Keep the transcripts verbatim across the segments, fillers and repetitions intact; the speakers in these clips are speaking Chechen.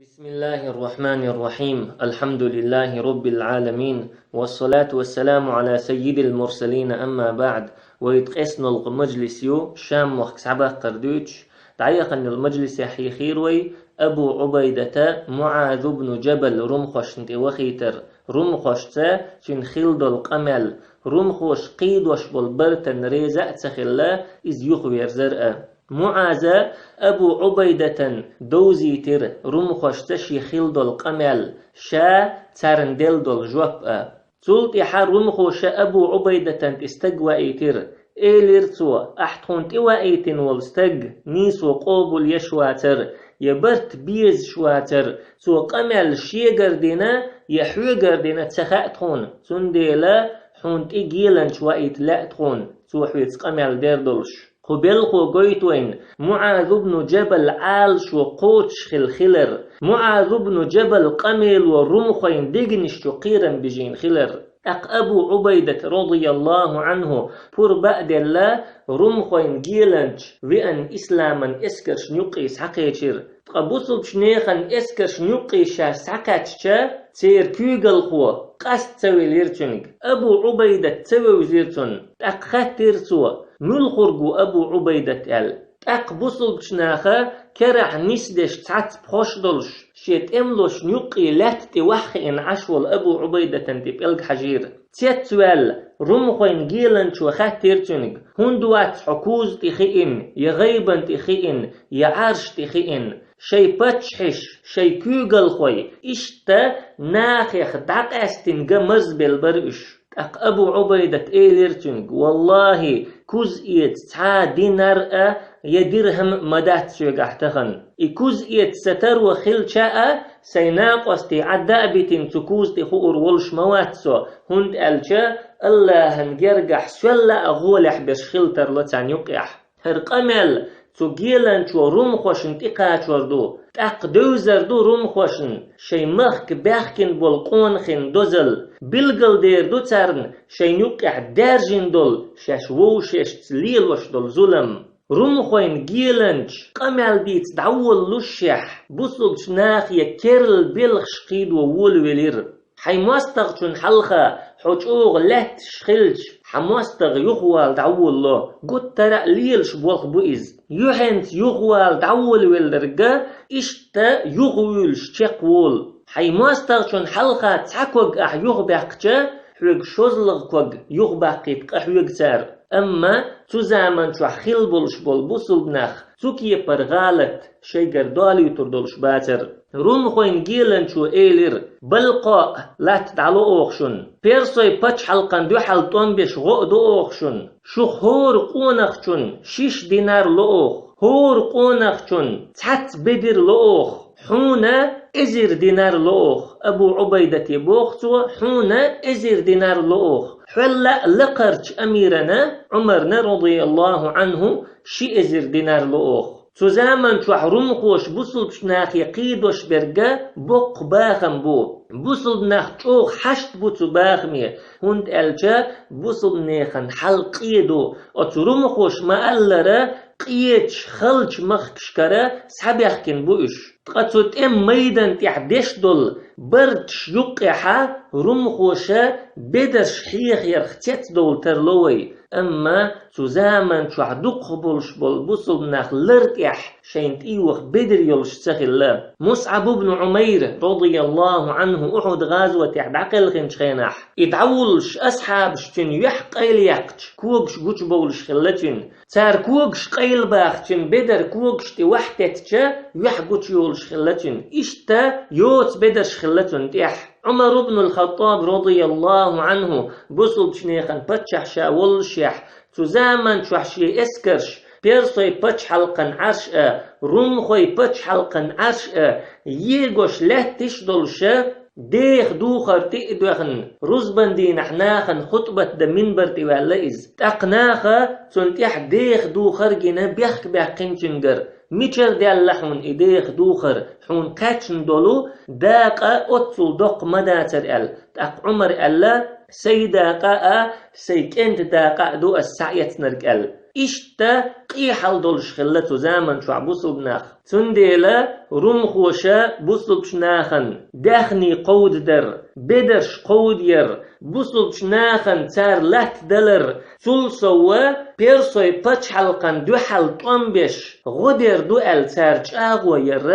بسم الله الرحمن الرحيم. الحمد لله رب العالمين. والصلاة والسلام على سيد المرسلين. أما بعد. Вай ткъеснолгӀа мажлис ю, Шам мохк схьабаккхар дуьйцуш, дӀаяханал мажлисехь хьийхийра вай Абу Ӏубайдата МуӀаз ибн Джабал румхошна тӀе вахийтар. Румхошца цуьнан хилла долу къамел, румхоша кхийдош болу бартана реза а ца хилла, иза юхаверзар а. МуӀаза Абу Ӏубайдатан довзийтира румхошца шен хилла долу къамел, ша царна делла долу жоп а. Цул тӀаьхьа румхоша Абу Ӏубайдатан тӀе стаг ваийтира. Элира цо: «Ахь тхуна тӀе ваийтина волу стаг нийсо къобал еш вацара, я барт безаш вацара, цо къамел шегара дина, я хьоьгара дина ца хаьа тхуна. Цундела хьуна тӀе геланча ваийта лаьа тхуна, цо хьоьца къамел дер долуш». Кху белхо гойту вайна МуӀаз ибн Джабал Ӏалашо кхочуш хилла хилар, МуӀаз ибн Джабал къамело румхойн дегнаш чу кхерам бижийна хилар. ТӀаккха Абу Ӏубайдат, радияллаху Ӏанху, пурба а делла, румхойн геланча веана исламан эскаршна юккъе схьакхечира. Ткъа бусулбчу нехан эскаршна юккъе ша схьакхаьчча, церан куьйгалхо къаста ца велира цуьнга. Абу Ӏубайдат ца вевзира цунна. ТӀаккха хаьттира цо: «Муьлхург ву Абу Ӏубайдат?» – аьлла. ТӀаккха бусулбчу наха керахь нисдеш цхьацца пхьош долуш, шен тӀемалошна юккъе лаьтта тӀе ваьхьа хиъна Ӏаш волу Абу Ӏубайдатан тӀе пӀелг хьажийра. Цецваьлла, румхойн геланчо хаьттира цуьнга: «ХӀунда вац хьо куза тӀе хиъна, я гӀайбан тӀе хиъна, я Ӏарш тӀе хиъна? Шайн паччахьаш, шайн куьйгалхой, иштта нахех дӀакъаьстина ган марзбелла бара уьш». ТӀаккха Абу Ӏубайдат элира цуьнга: «Валлахи, куза эца цхьа а динар а, я дирхӀам а ма дац соьгахь тахана. И куза эца сан таро хилча а, сайн накъостий Ӏадда а битина цу куза тӀе хуур волуш ма вац со, хӀунда аьлча Аллахьан гергахь соьлла а гӀолехь берш хила тарло царна юккъехь». ХӀара къамел цу геланчо румхошна тӀекхачор ду, тӀаккха девзар ду румхошна шайн махка баьхкина болу къонахийн дозалла, билгалдер ду царна шайна юккъехь даьржина долу, шаьш вовшашца лелош долу зулам. Румхойн геланча къамел дийца дӀаволлушшехь, бусулбчу нахе керла белхаш кхийдо волавелира. Хьайн мостагӀчун хьалха хьо чӀогӀа лаьтташ хилча, хьан мостагӀа юхавала дӀаволало, гуттара а лелаш болх бу иза. Юьхьанца юхавала дӀаволавелларг а иштта юхавуьйлуш чекхволу. Хьайн мостагӀчун хьалха цхьа ког ахь юхабаьккхича, хьоьга шозлагӀа ког юхабаккхийта къахьоьгу цара. Амма цу заман чохь хилла болуш болу бусулба нах цу кепара гӀалат шайгара долуьйтур долуш бацара. Румхойн геланчо элира: «Балкхо а латта дӀало оха шуна. Персой пачхьалкхан дуьхьал тӀом беш гӀо а до оха шуна. Шух хӀора къонахчун шиш динар ло оха, хӀора къонахчун цхьацца бедар ло оха. Хьуна эзар динар ло оха». Абу Ӏубайдате боху цо: «Хьуна эзар динар ло оха. Хьол а лакхарчу амирана, Ӏумарна, радияллаху Ӏанху, ши эзар динар ло оха». Цу заман чохь румхоша бусулбчу нахе кхийдош берг а боккха бахам бу. Бусулба нах чӀогӀа хьашт бу цу бахаме, хӀунда аьлча бусулбанехан хьал къе ду. Оцу румхоша ма-аллара, къечу, халчу махкашкара схьабаьхкина бу уьш. Ткъа цу тӀеман майдан тӀехь деш долу барташ юккъехьа румхоша бедарш хьехарх цецдовла тарло вай. Амма цу заман чохь дукхах болуш болу бусулба нах лар тӀехь шайна тӀеюха бедар йолуш ца хилла. Мусъаб ибн Ӏумайр, радияллаху Ӏанху, Ухьуд гӀазотехь дӀакхелхинчу хенахь, и дӀавуллуш асхьабаш цуьнан юьхь къайлаяьккхича, когаш гучубовлуш хилла цуьнан. Цара когаш къайлабаха цуьнан бедар когаш тӀе ваьхьа теттича, юьхь гучуйолуш хилла цуьнан. Иштта йоцу бедарш хилла цунна тӀехь. Ӏумар ибн ал-Хаттаб, радияллаху Ӏанху, бусулбчу нехан паччахь ша воллушехь, цу заман чохь шен эскарш персой пачхьалкхан Ӏарш а, румхой пачхьалкхан Ӏарш а егош лаьтташ а долуша, деха духар тӀе а доьхна, рузбан дийнахь нахана хутбат дан минбар тӀе ваьлла иза. ТӀаккха наха цунна тӀехь деха духар гина бехк баьккхина цуьнгара: «Мичара даьлла хьуна и деха духар, хьуна кхаьчна долу дакъа оццул доккха ма дацара», – аьлла. ТӀаккха Ӏумара аьлла: «Сайн дакъа а, сайн кӀентан дакъа а ду ас схьаэцнарг», – аьлла. Иштта къехьал долуш хилла цу заман чохь бусулба нах. Цундела румхоша бусулбачу нахана даьхний кховдадар, бедарш кховдаяр, бусулбачу нахана цара латтадалар, цул сов персойн пачхьалкхана дуьхьал тӀом беш, гӀо дер ду аьлла цара чӀагӀо яр,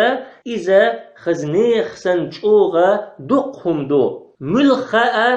иза хаза нехан санна чӀогӀа дукха хӀума ду. Муьлхха а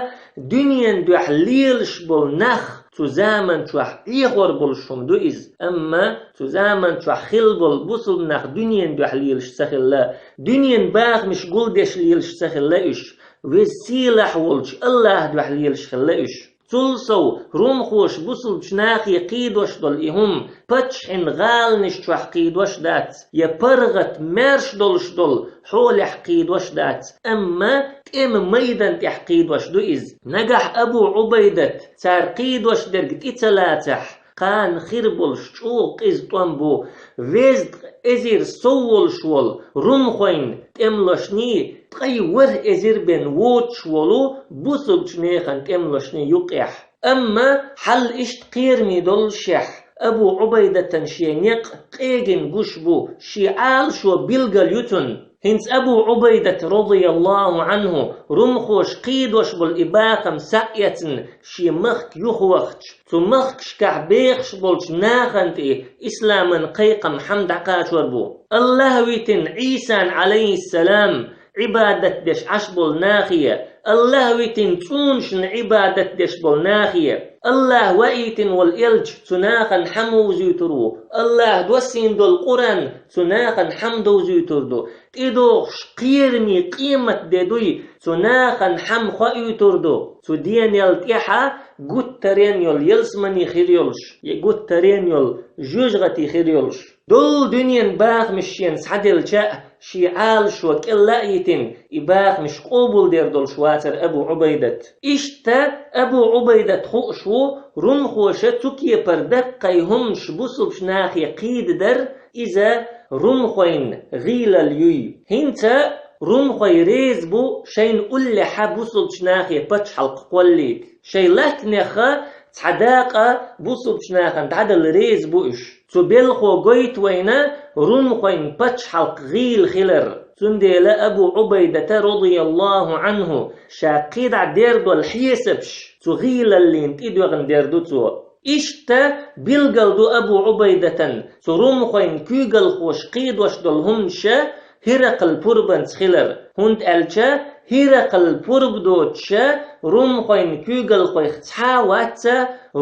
дуьненан дуьхьа лелаш болу нах цу заман чохь Ӏехор болуш хӀума ду иза. Амма цу заман чохь хилла болу бусулба нах дуьненан дуьхьа лелаш ца хилла, дуьненан бахамаш гулдеш лелаш ца хилла уьш. Веза-Сийлахь волчу АллахӀан дуьхьа лелаш хилла уьш. Цул сов, румхоша бусулбачу нахе кхийдош долу и хӀума паччахьан гӀаланаш чохь кхийдош дац, я паргӀат маьрша долуш долу хьолехь кхийдош дац, амма тӀеман майдан тӀехь кхийдош ду иза. Нагахь Абу Ӏубайдат цара кхийдош дерг тӀе ца лацахь, кхана хир болуш чӀогӀа къиза тӀом бу, везткъа эзар сов волуш волу румхойн тӀемалошний, ткъе ворхӀ эзар бен воцуш волу бусулбачу нехан тӀемалошний юкъехь. Амма хьал иштта кхераме доллушехь, Абу Ӏубайдатан шен некъ къегина гуш бу, шен Ӏалашо билгал ю цунна. ХӀинца Абу Ӏубайдат, радияллаху Ӏанху, румхоша кхийдош болу и бахам схьаэцна шен махка юхавахча, цу махкашкахь бехаш болчу нахана тӀе исламан кхайкхам хьама дӀакхачор бу. АллахӀ витина Ӏийсан, Ӏалайхиссалам, Ӏибадат деш Ӏаш болу нахе, АллахӀ витина цӀунашна Ӏибадат деш болу нахе, АллахӀ ваийтина волу элча цу нахана хьама вовзуьйтур ву, АллахӀ доссийна долу Къуръан цу нахана хьама довзуьйтур ду, тӀедогӀуш кхераме къемат де дуй, цу нахана хьама хоуьйтур ду, цу денел тӀаьхьа гуттарен йолу ялсамани хир йолуш, я гуттарен йолу жоьжахати хир йолуш. Долу дуьненан бахамаш шена схьаделча а, шен Ӏалашо кӀел а йитина, и бахамаш къобалдер долуш вацара Абу Ӏубайдат. Иштта Абу Ӏубайдат хууш ву, румхоша цу кепара даккхий хӀуманаш бусулбачу нахе кхийдадар, иза румхойн гӀийлалла юй. ХӀинца румхой реза бу шайна уллехьа бусулбачу нахе пачхьалкх кхоллийта. Шайн латтанеха цхьа дакъа бусулбачу нахана дӀадала реза бу уьш. Цу белхо гойту вайна румхойн пачхьалкх гӀийла хилар. Цундела Абу Ӏубайдата, радияллаху Ӏанху, ша кхидӀа дер долу хьесапаш цу гӀийлаллина тӀедоьгӀна дер ду цо. Иштта билгал ду Абу Ӏубайдатан цу румхойн куьйгалхоша кхийдош долу хӀуманаш ХӀиракъал пурбанца хилар, хӀунда аьлча ХӀиракъал пурба доцуша румхойн куьйгалхойх цхьа а вац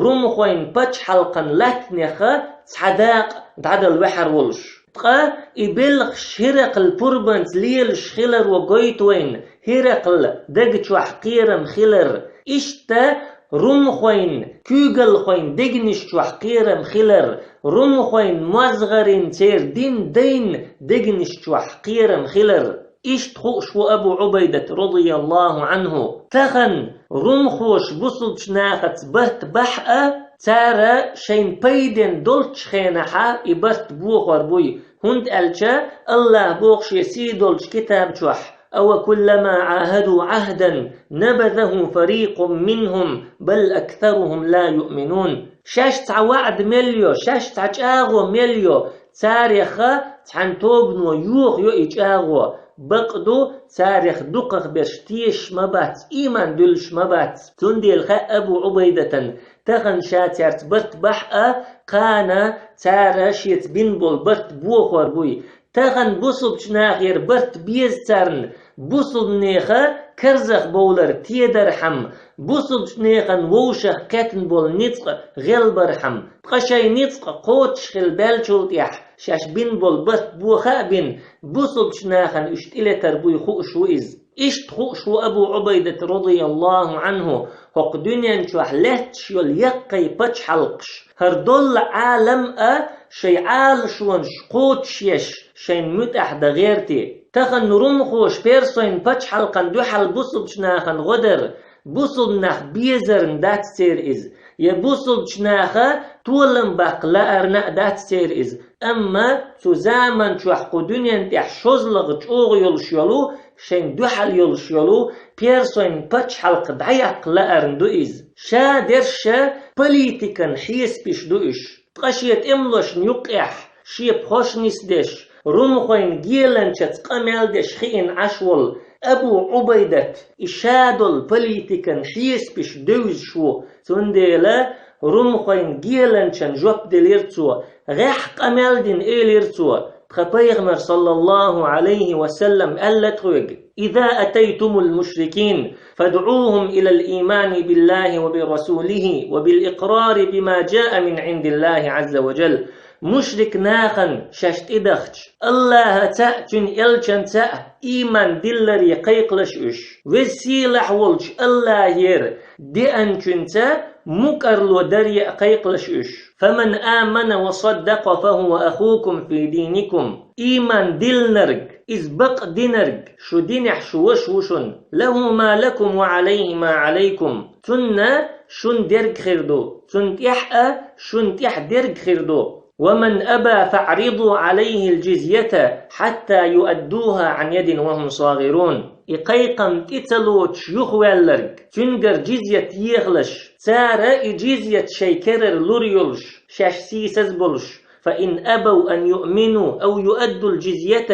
румхойн пачхьалкхан латтанеха цхьа дакъа дӀадала ваьхьар волуш. Ткъа и белхаш ХӀиракъал пурбанца лелаш хиларо гойту вайна ХӀиракъал дага чохь кхерам хилар. Иштта румхойн куьйгалхойн дегнаш чохь кхерам хилар, румхойн мозгӀарин церан дин дайн дегнаш чохь кхерам хилар. Иштта хууш ву Абу Ӏубайдат, радияллаху Ӏанху. Тахана румхоша бусулбачу нахаца барт бахь а, цара шайна пайден долчу хенахьа и барт бохор буй, хӀунда аьлча Аллах боху шен сий долчу китаб чохь: «أوكلما عاهدوا عهدا نبذه فريق منهم بل أكثرهم لا يؤمنون». Шаьш цхьа ваӀда мел йо, шаьш цхьа чӀагӀо мел йо, цареха цхьана тобано йохайо и чӀагӀо, бакъду, царех дукхах берш тешаш ма бац, ийман дуьллуш ма бац. Цундела хаьа Абу Ӏубайдатан, тахана ша цаьрца барт бахь а, кхана цара шеца бина болу барт бохор буй. Тахана бусулбачу нахера барт беза царна, бусулбанеха карзах бовлар тедархьама, бусулбачу нехан вовшах кхеттина болу ницкъ гӀелбархьама, ткъа шайн ницкъ кхочуш хила баьллачул тӀехь, шаьш бина болу барт боха а бина, бусулбачу нахана уьш тӀелетар буй хууш ву иза. Иштта хууш ву Абу Ӏубайдат, радияллаху Ӏанху, хӀокху дуьнен чохь лаьтташ йолу яккхий пачхьалкхаш, хӀара долла Ӏалам а шайн Ӏалашонаш кхочушъеш, шайна муьтӀахь дан гӀерти. Тахана румхоша персойн пачхьалкхан дуьхьал бусулбачу нахана гӀо дар, бусулба нах безарна дац церан иза, я бусулбачу наха толам баккха лаарна а дац церан иза. Амма цу заман чохь кху дуьнен тӀехь шозлагӀа чӀогӀа йолуш йолу, шайн дуьхьал йолуш йолу персойн пачхьалкх дӀаяккха лаарна ду иза. Ша дерша политикан хьесапаш ду уьш. Ткъа шен тӀемалошна юккъехь шен пхош нисдеш, румхойн геланчаца къамел деш хиъна Ӏаш волу Абу Ӏубайдат, и ша долу политикан хьесапаш девзаш ву, цундела румхойн геланчан жоп делира цо, гӀехь къамел дина элира цо, тхан пайхамар, саллаллаху Ӏалайхи ва саллам, аьлла тхоьга: «إذا أتيتم المشركين فادعوهم إلى الإيمان بالله وبرسوله وبالإقرار بما جاء من عند الله عز وجل». Мушрик нахана шаьш тӀедахча, Аллахьаца а, цуьнан элчанца а ийман дилларе кхайкхалаш уьш. Веза-сийлахь волчу Аллахьера деанчуьнца мукӀарло даре а кхайкхалаш уьш. «فمن آمن وصدق فهو أخوكم في دينكم». Ийман диллинарг, иза бакъдинарг, шу динехь шу ваша ву шуна. «له ما لكم وعليه ما عليكم». Цунна шун дерг хир ду, цунна тӀехь а шун тӀехь дерг хир ду. «ومن أبى فأعرضوا عليه الجزية حتى يؤدوها عن يد وهم صاغرون». И кхайкхам тӀе ца лоцуш юхаваьлларг, цуьнгара джизйат ехалаш, цара и джизйат шайн керара лур йолуш, шаьш сийсаз болуш, «فإن أبوا أن يؤمنوا أو يؤدوا الجزية»,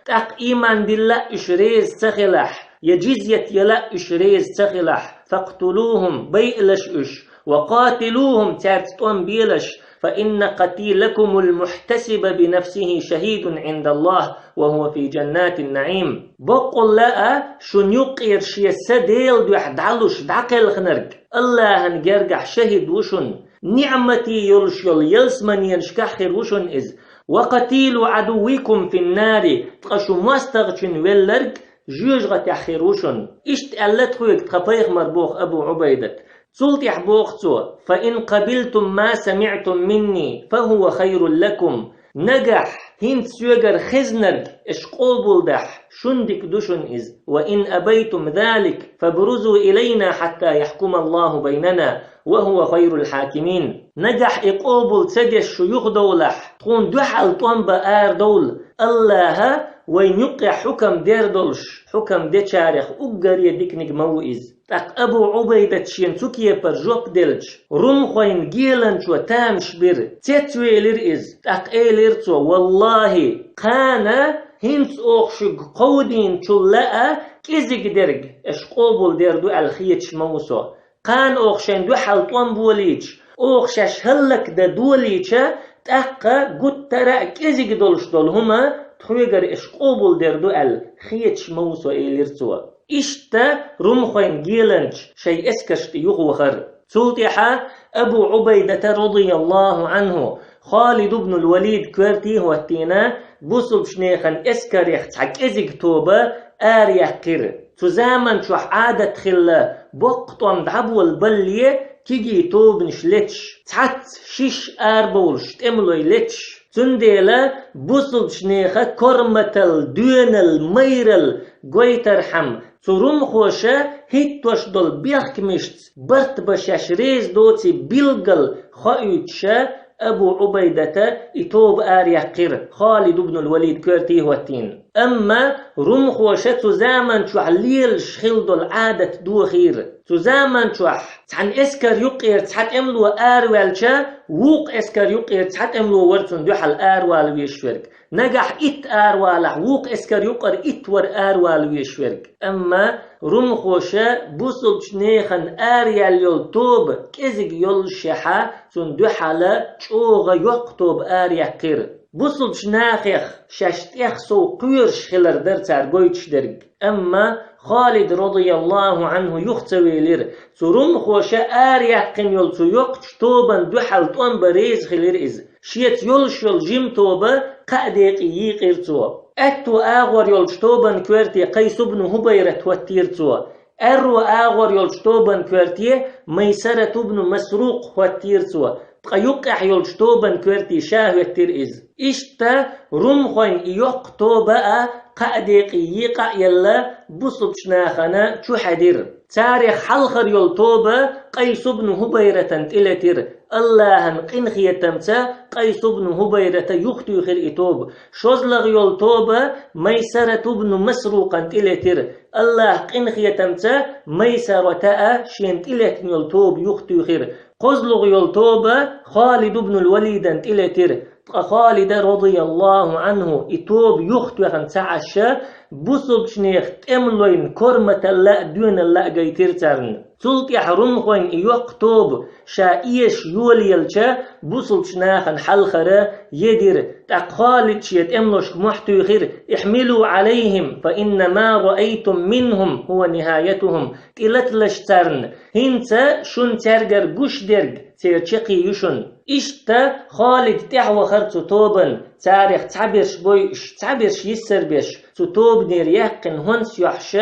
тӀаккха ийман дилла а уьш реза ца хилахь, я джизйат яла а уьш реза ца хилахь, «فاقتلوهم», байалаш уьш, «وقاتلوهم», цаьрца тӀом белаш, «فإن قتيلكم المحتسب بنفسه شهيد عند الله وهو في جنات النعيم». Баккъалла а шун юккъера шен са Делан дуьхьа дӀалуш дӀакхелхинарг Аллахьан гергахь шахӀид ву шуна, ниӀмате йолуш йолу ялсаманенашкахь хир ву шуна иза. «وقتيل عدوكم في النار», ткъа шу мостагӀчун велларг жоьжахатехь хир ву шуна. Иштта аьлла тхоьга тхан пайхамар, боху Абу Ӏубайдат. Цул тӀаьхьа боху цо: «فإن قبلتم ما سمعتم مني فهو خير لكم». Нагахь хӀинца соьгара хезнарг аша къобалдахь, шун дика ду шуна иза. «وإن أبيتم ذلك فابرزوا إلينا حتى يحكم الله بيننا وهو خير الحاكمين». Нагахь и къобал ца деш шу юхадовлахь, тхуна дуьхьал тӀом бан арадовла, Аллахьа вайн юккъехь хьукам дер долуш, хьукам дечарех уггаре диканиг ма ву иза. ТӀаккха Абу Ӏубайдат шена цу кепара жоп делча, румхойн геланчо тамаш бира, цецвелира иза. ТӀаккха элира цо: «ВаллахӀи, кхана хӀинца оха шуьга кховдийначул а кӀезиг дерг аша къобалдер ду аьлла хеташ ма ву со. Кхана оха шайн дуьхьал тӀом болийча, оха шаьш хӀаллакдан долийча, тӀаккха гуттара а кӀезиг долуш долу хӀума тхоьгара аша къобалдер ду аьлла хеташ ма ву со», — элира цо. Иштта румхойн геланча шайн эскарш тӀе юхавахара. Цул тӀаьхьа Абу Ӏубайдата, радияллаху Ӏанху, Халид ибн ал-Валид коьрте а хӀоттийна, бусулбчу нехан эскарех цхьа кӀезиг тоба араяьккхира. Цу заман чохь Ӏадат хилла, боккха тӀом дӀаболабалале, кегий тобанаш леташ, цхьацца шиш арабовлуш тӀемалой леташ. Цундела бусулбчу нехан корматал, доьнал, майрал гойтархьама, цу румхоша хӀиттош долу бехкамашца барт бан шаьш реза доций билггал хоуьйтуша, Абу Ӏубайдата и тоба араяьккхира, Халид ибн ал-Валид коьрте а хӀоттийна. Амма румхоша цу заман чохь лелаш хилла долу Ӏадат дохийра. Цу заман чохь цхьана эскар юккъера цхьа тӀемало араваьлча, вукху эскар юккъера цхьа тӀемало вара цунна дуьхьал аравала везаш верг. Нагахь итт аравалахь, вукху эскар юккъара итт вара аравала везаш верг. Амма румхоша бусулбчу нехан араяьлла йолу тоба кӀезиг йоллушехьа, цунна дуьхьала чӀогӀа йоккха тоба араяьккхира. Бусулбчу нахех шаьш тӀех сов кхоьруш хилар дара цара гойтуш дерг. Амма Халид, радияллаху Ӏанху, юха ца велира. Цу румхоша араяьккхина йолу цу йоккхачу тобанна дуьхьал тӀом бан реза хилира иза. Шеца йолуш йолу жима тоба кхаа декъе йийкъира цо. Аьтту агӀор йолчу тобанна коьрте Къайс ибн ХӀубайрат хӀоттийра цо. Аьрру агӀор йолчу тобанна коьрте Майсарат ибн Масрукъ хӀоттийра цо. Ткъа юккъехь йолчу тобанна коьрте ша хӀоьттира иза. Иштта румхойн и йоккха тоба а кхаа декъе йекъа а елла, бусулбчу нахана чухьедира. Царех хьалхара йолу тоба Къайс ибн ХӀубайратан тӀелетира. Аллахьан къинхетамца Къайс ибн ХӀубайрата юхатуьйхира и тоба. ШозлагӀа йолу тоба Майсарат ибн Масрукъан тӀелетира. Аллахь къинхетамца Майсарата а шена тӀелеттина йолу тоба юхатуьйхира. КхозлагӀа йолу тоба Халид ибн ал-Валидан тӀелетира. Ткъа Халида, радияллаху анху, и тоба юхатоьхна ца Ӏаш, бусулбчунех тӀемалойн корматалла а, доьналла а гайтира царна. Цул тӀаьхьа румхойн и йоккха тоба ша эша йолаелча, бусулбчу нахана хьалхара едира. ТӀаккха Халид шен тӀемалошка мохь туьйхира: «Ихьмилу Ӏалайхим, фа инна ма раайтум минхум хӀува нихаятухум». ТӀелаталаш царна, хӀинца шуна цаьргара гуш дерг церан чаккхе ю шуна. Иштта Халид тӀаьхьавахара цу тобан, царех цхьаберш бойуш, цхьаберш йиссар беш, цу тобанера яьккхина хӀонс йохьуш,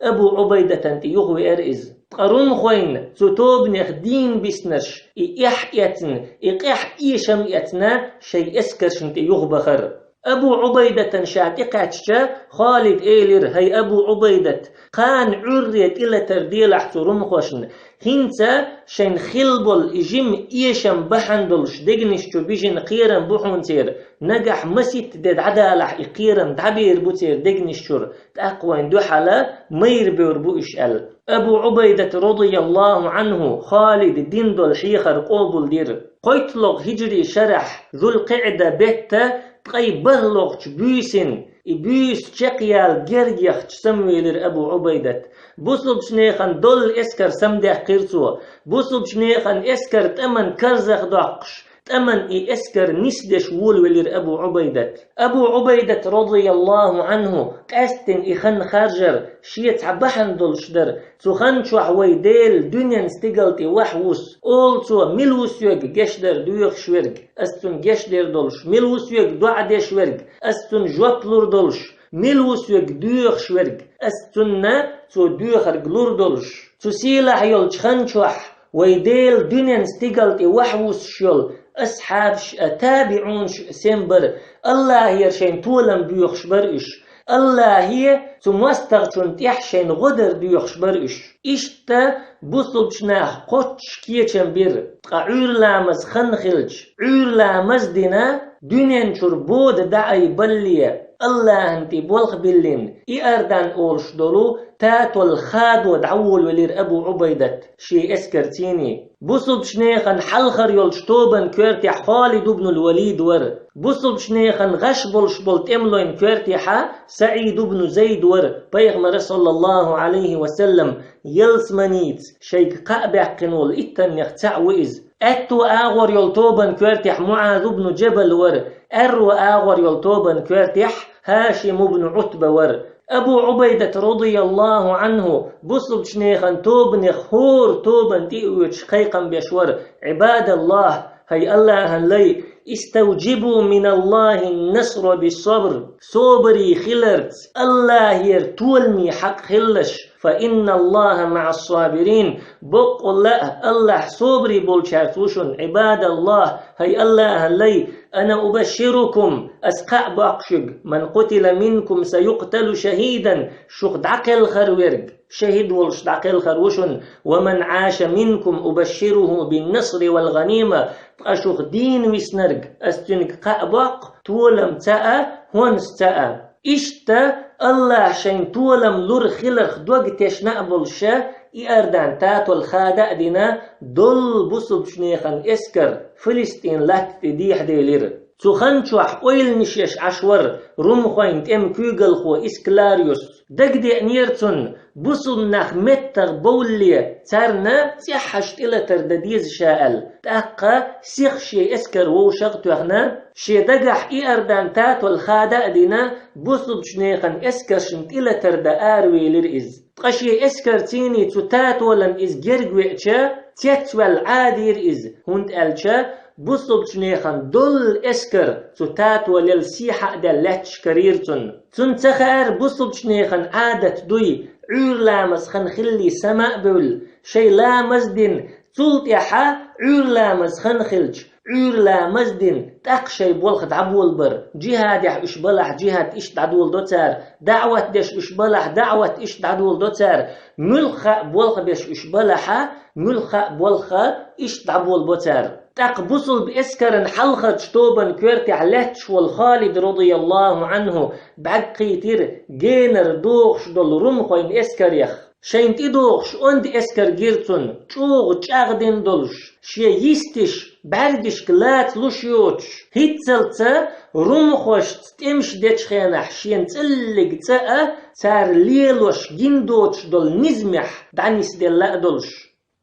Абу Ӏубайдатан тӀе юхавеара иза. Ткъа румхойн цу тобанех дийна биснарш, и эхь эцна, и къаьхьа эшам эцна, шайн эскаршна тӀе юхабахара. Абу Ӏубайдатан ша тӀекхаьчча, Халид элира: «ХӀай Абу Ӏубайдат, кхана Ӏуьйре тӀелатар делахь цу румхошна. ХӀинца шайна хилла болу и жима эшам бахьана долуш дегнаш чу бижина кхерам бу хьуна церан. Нагахь маситта де дӀадалахь, и кхерам дӀабер бу церан дегнаш чуьра, тӀаккха вайна дуьхьал майра бевр бу уьш», — аьлла. Абу Ӏубайдат, радияллаху анху, Халида дина долу хьехар къобалдира. КхойтталгӀа хиджри шарахь, Зулкъиъда бетта ткъе бархӀалгӀачу буьйсанна, и буьйса чекхъяла герга яхча, самавелира Абу Ӏубайдат. Бусулбчунехан доллу эскар самадаьккхира цо. Бусулбчунехан эскар тӀаман карзахдоккхуш, тӀаман и эскар нисдеш волавелира Абу Ӏубайдат. Абу Ӏубайдат, радияллаху анху, къаьсттина и хан харжар шен цхьа бахьана долуш дара. Цу хан чохь вай Дела дуьненан стигала тӀе вахь ву со, олу цо, мила ву соьга гечдар доьхуш верг, ас цунна гечдер долуш, мила ву соьга доӀа деш верг, ас цунна жоп лур долуш, мила ву соьга доьхуш верг, ас цунна цо доьхург лур долуш. Цу сийлахь йолчу хан чохь вай Дела дуьненан стигала тӀе вахь вуссуш йолу асхьабаш а, табиӀунаш а сема бара, Аллахьера шайна толам боьхуш бара уьш. Аллахье цу мостагӀчунна тӀехь шайна гӀо дар доьхуш бара уьш. Иштта бусулбчу нах кхоччуш кечам бира, ткъа Ӏуьйра ламаз хан хилча, Ӏуьйра ламаз а дина, дуьнен чуьра бода дӀаайбалле, Аллахьан тӀе болх биллина, Иордан олуш долу татол хадо дӀаволавелира Абу Ӏубайдат шен эскарций. Бусулбчунехан хьалхара йолчу тобан коьртехь Халид ибн ал-Валид вара. Бусулбчунехан гӀаш болуш болу тӀемалойн коьртехьа СаӀид ибн Зайд вара, пайхамара, саллаллаху Ӏалайхи ва саллам, ялсаманица шайга кхаъ баьккхина волу иттаннех цхьаъ ву иза. Аьтту агӀор йолу тобан коьртехь МуӀаз ибн Джабал вара, аьрру агӀор йолу тобан коьртехь ХӀашим ибн Ӏутба вара. Абу Ӏубайдат, радияллаху анху, бусулбчунехан тобанех хӀора тобанна тӀе а оьцуш кхайкхам беш вара: «Ӏибадаллахь, хӀай Аллахьан лай, иставджибу миналлахьи н-насра бис-сабр». Собаре хиларца Аллахьера толаме хьакъ хилалаш. «Фа инналлахьа маӀас-сабирин». Боккъалла а Аллахь собаре болчаьрца ву шуна, Ӏибадаллахь, хӀай Аллахьан лай, «Ана убашширукум», ас кхаъ боккху шуьга, «ман къутила минкум саюкъталу шахӀидан», шух дӀакхелхар верг, шахӀид волуш дӀакхелхар ву шуна, «ва ман Ӏаша минкум убашшируху бин-насри вал-гӀанима», ткъа шух дийна виснарг, ас цуьнга кхаъ боккху, толам ца а, хӀонс ца а. Иштта Аллахь шайн толам лур хиларх дог тешна а болуша, Иордан татол хада а дина, доллу бусулбчунехан эскар Филистин латта тӀе дехьаделира. Цу хан чохь ойланаш еш Ӏаш вара румхойн тӀеман куьйгалхо Исклариус. Дагадеанера цунна, бусулба нах меттах бовлле, царна цӀеххьаш тӀелатар дан деза ша аьлла. ТӀаккха сиха шен эскар вовшах а тоьхна, шен дагахь Иордан татол хада а дина, бусулбчунехан эскаршна тӀелатар дан аравелира иза. Ткъа шен эскарций цу татолан иза герга веача, цецваьлла Ӏадийра иза, хӀунда аьлча бусулбчунехан доллу эскар цу татолел сехьа а даьлла лаьтташ карийра цунна. Цунна ца хаьара бусулбчунехан Ӏадат дуй, Ӏуьйра ламаз хан хиллий сама а бевлла, шайн ламаз а дина, цул тӀаьхьа Ӏуьйра ламаз хан хилча, Ӏуьйра ламаз дина, тӀаккха шайн болх дӀаболабар. Джихадехь уьш балахь, джихад иштта дӀадоладо цара. ДаӀват деш уьш балахь, даӀват иштта дӀадоладо цара. Муьлхха а болх беш уьш балахьа, муьлхха а болх иштта дӀаболабо цара. ТӀаккха бусулба эскаран хьалхарчу тобанан коьртехь лаьтташ волу Халид, радияллаху Ӏанху, бӀаьрг кхийтира генара догӀуш долу румхойн эскарех. Шайна тӀедогӀуш онда эскар гира цунна, чӀогӀа чӀагӀдина долуш, шен йистиш бӀаьргашка лаца луш йоцуш, хӀинццалц румхошца тӀемаш дечу хенахь шена цӀиллиг цӀа а, цара лелош гина доцуш долу низамехь дӀанисделла а долуш.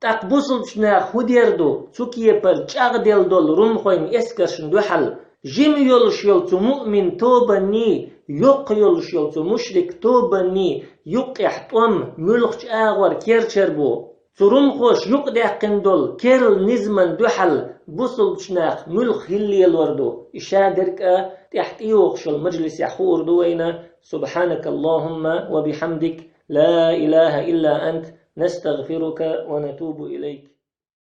ТӀаккха бусулбачу наха хӀун дер ду, цу кепара чӀагӀделла долу румхойн эскаршна дуьхьал? Жима йолуш йолу цу муъмин тобанний, йоккха йолуш йолу цу мушрик тобанний юккъехь тӀом муьлххачу агӀор керчар бу. Цу румхоша юкъадаьккхина долу керла низаман дуьхьал бусулбачу наха муьлхха хӀилла лелор ду? И шадерг а тӀехь тӀейогӀуш йолу мажлисехь хуур ду вайна. سبحانك اللهم وبحمدك، لا إله إلا أنت، نستغفرك ونتوب إليك.